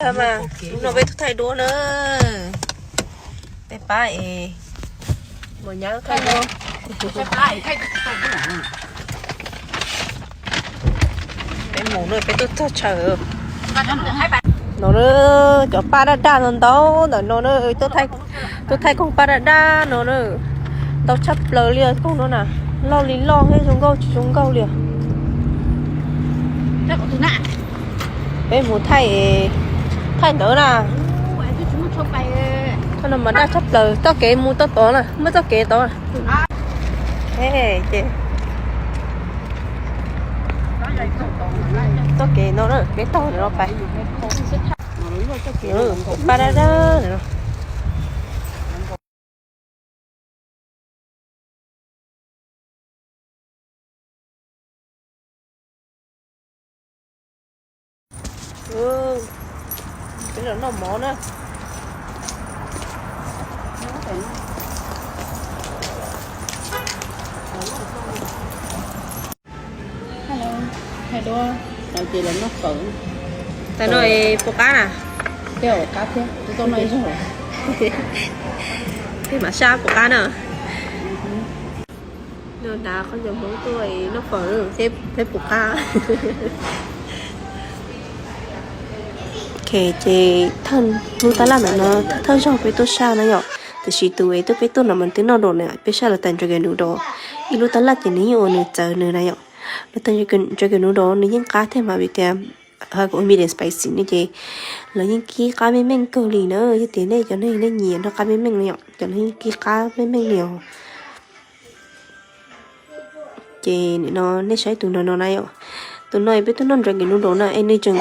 Mas hnub no peb tuaj thaij duab na. Peb pab es mus nyab thaij duab. Peb mus na, peb tuaj txog chaw no na, cov paj daj daj ntau ntau ntawm no na, tuaj thaij koog paj daj daj no na. Ntau tshaj plaws li os, koog no na, loj li loj thiab zoo nkauj tsis zoo nkauj li os. Peb mus thaij, thaij ntawd na. Thaij no mas daj tshaj plaws, txoj kev mus tau tod na, muaj txoj kev tod na. Ces txoj kev no na, peb taug ntawm no pais. Paj daj daj no. Peb los noj mov na. Hello, hais dua, no ces los noj fawm. Tais no puas qab na? Tej qab thiab, tus tau no ib zaug. Tej mam sab puas qab na. No dav qhov ncauj Hmoob tuaj noj fawm thiab puas qab. Ok, ces thawj lub tab laj ntawm no thawj zaug peb tuaj saj na yom. Tiam sis tus es tuaj peb tuaj no mas twb noj dua na, peb saj lawv tais Dragon Noodle. Ib lub tab laj ces nws yeej ua nws txawv nws na yom. Lawv tais Dragon Noodle nws yeej qab thiab mas vim tias ha kom ua medium spicy ne ces lawv yeej kib qab meej meej kawg li na. Yog tias nej cov neeg nej nyiam noj qab meej meej na yom, ces lawv yeej kib qab meej meej li os. Ces nim no nej saib tus no no na yom, tus no peb tuaj noj Dragon Noodle na es nws tseem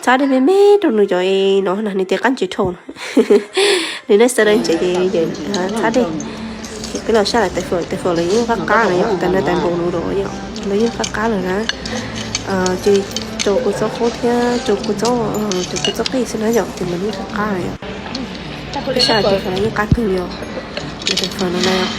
txhab dej me me rau nws cov es no na, nws tias qab ntses dhau no. Nws nej sawv daws ntses ces txhab dej. Ces peb los saj lawv tais fawm, tais fawm lawv yeej qab qab na yom, tais no tais npaum noodle yom, lawv yeej qab qab lawm na. Ces rau kua txob qub thiab rau kua txob, rau kua txob qij xwb na yom, ces lawv yeej qab qab na yom. Peb saj tais fawm lawv yeej qab kawg li os, lawv tais fawm no na yom.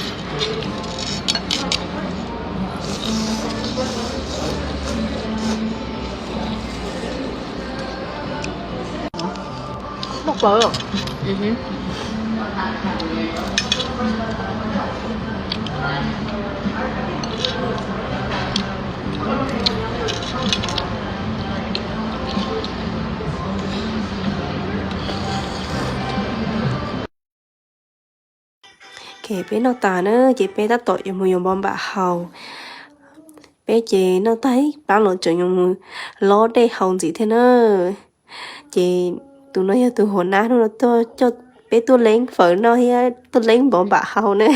Ok, peb noj tas na ces peb tab tom yuav mus yuav npov npam haus. Peb ces noj tag ib plab los tseem yuav mus lob dej haus ntxiv thiab na. Ces tus no yog tus huas nab hnub no tuaj coj peb tuaj leeb fawm noj thiab tuaj leeb npov npam haus na.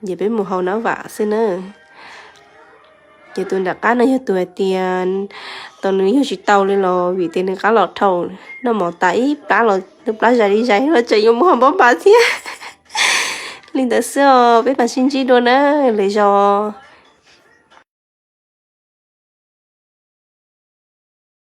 Ces peb mus haus nab vam xwb na. Ces tus nram qab no yog tus hais tias tau nws yog tsis tau li los vim tias nws qab los dhau, noj mov tas ib plab los nws plab zais li zais los tseem yuav mus haus npov npam thiab. Li ntawd xwb os, peb mam sib ntsib dua na, lwm zaus.